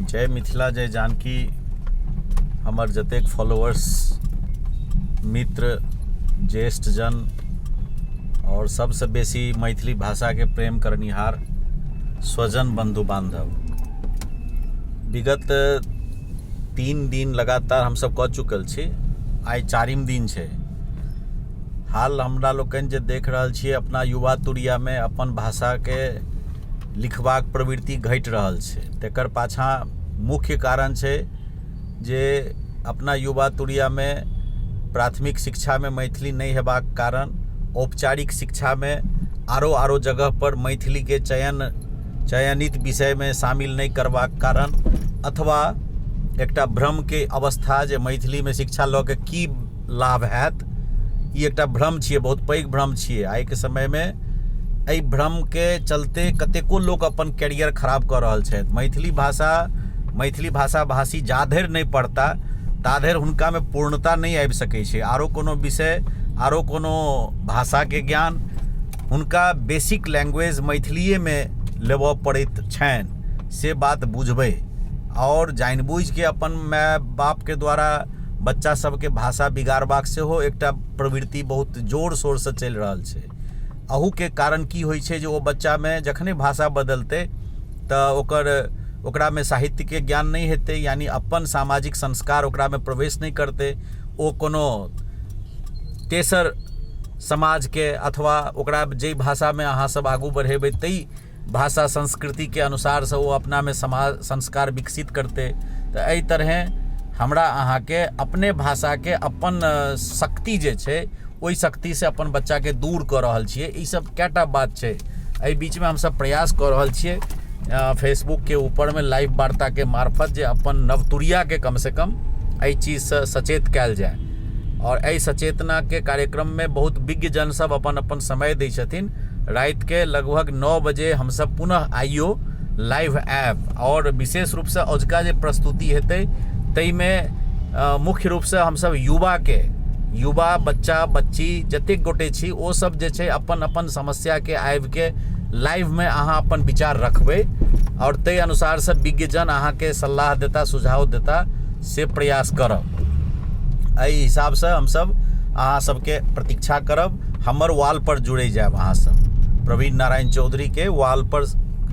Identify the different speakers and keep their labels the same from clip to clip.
Speaker 1: जय मिथिला जय जानकी। हमर जतेक फॉलोअर्स, मित्र, ज्येष्ठ जन आओर सबसँ बेसी मैथिली भाषाके प्रेम करनिहार स्वजन बन्धु बान्धव, विगत 3 दिन लगातार हमसब कऽ चुकल छी, आइ 4 दिन छै। हाल हमरा लोकनि जे देख रहल छियै, अपना युवा तुरियामे अपन भाषाके लिखबाक प्रवृत्ति घटि रहल छै। तकर पाछाँ मुख्य कारण छै जे अपना युवा तुरियामे प्राथमिक शिक्षामे मैथिली नहि हेबाक कारण औपचारिक शिक्षामे आरो आरो जगहपर मैथिलीके चयनित विषयमे शामिल नहि करबाक कारण, अथवा एकटा भ्रमके अवस्था जे मैथिलीमे शिक्षा लऽ के की लाभ हैत, ई एकटा भ्रम छियै, बहुत पैघ भ्रम छियै। आइके समयमे एहि भ्रमके चलते कतेको लोक अपन कैरियर खराब कऽ रहल छथि। मैथिली भाषा भाषी जाधरि नहि पढ़ता ताधरि हुनकामे पूर्णता नहि आबि सकै छै। आरो कोनो विषय, आरो कोनो भाषाके ज्ञान हुनका बेसिक लैंग्वेज मैथिलिएमे लेबऽ पड़ैत छनि, से बात बुझबै। आओर जानि बुझिके अपन माय बापके द्वारा बच्चा सबके भाषा बिगाड़बाक सेहो एकटा प्रवृत्ति बहुत जोर शोरसँ चलि रहल छै। अहूके कारण की होइ छै जे ओ बच्चामे जखने भाषा बदलतै तऽ ओकरामे साहित्यके ज्ञान नहि हेतै, यानि अपन सामाजिक संस्कार ओकरामे प्रवेश नहि करतै। ओ कोनो तेसर समाजके अथवा ओकरा जाहि भाषामे अहाँ सब आगू बढ़ेबै ताहि भाषा संस्कृतिके अनुसारसँ ओ अपनामे समाज संस्कार विकसित करतै। तऽ एहि तरहेँ हमरा अहाँके अपने भाषाके अपन शक्ति जे छै ओहि शक्तिसँ अपन बच्चाके दूर कऽ रहल छियै। ई सब कए टा बात छै। एहि बीचमे हमसब प्रयास कऽ रहल छियै फेसबुकके ऊपरमे लाइव वार्ताके मार्फत जे अपन नवतुरियाके कमसँ कम एहि चीजसँ सचेत कयल जाय। आओर एहि सचेतनाके कार्यक्रममे बहुत विज्ञजन सब अपन अपन समय दै छथिन। रातिके लगभग 9 बजे हमसब पुनः आइयो लाइव आयब आओर विशेष रूपसँ अजुका जे प्रस्तुति हेतै ताहिमे मुख्य रूपसँ हमसब युवा बच्चा बच्ची जतेक गोटे छी ओ सब जे छै अपन अपन समस्याके आबिके लाइवमे अहाँ अपन विचार रखबै आओर ताहि अनुसारसँ विज्ञजन अहाँके सलाह देता, सुझाव देता, से प्रयास करब। एहि हिसाबसँ हमसब अहाँ सबके प्रतीक्षा करब। हमर वाल पर जुड़ै जायब अहाँ सब, प्रवीण नारायण चौधरीके वाल पर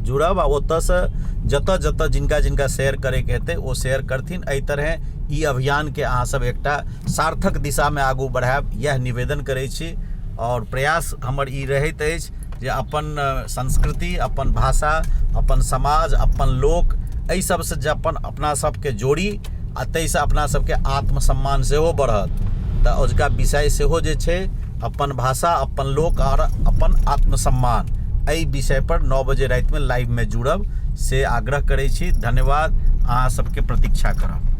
Speaker 1: जुड़ब आ ओतऽसँ जतऽ जतऽ जिनका जिनका शेयर करैके हेतै ओ शेयर करथिन। एहि तरहेँ ई अभियानके अहाँ सब एकटा सार्थक दिशामे आगू बढ़ायब, इएह निवेदन करै छी। आओर प्रयास हमर ई रहैत अछि जे अपन संस्कृति, अपन भाषा, अपन समाज, अपन लोक, एहि सबसँ जे अपन अपना सबके जोड़ी आ ताहिसँ अपना सबके आत्मसम्मान सेहो बढ़त। तऽ अजुका विषय सेहो जे छै अपन भाषा, अपन लोक आओर अपन आत्मसम्मान, एहि विषयपर 9 बजे रातिमे लाइवमे जुड़ब से आग्रह करै छी। धन्यवाद, अहाँ सबके प्रतीक्षा करब।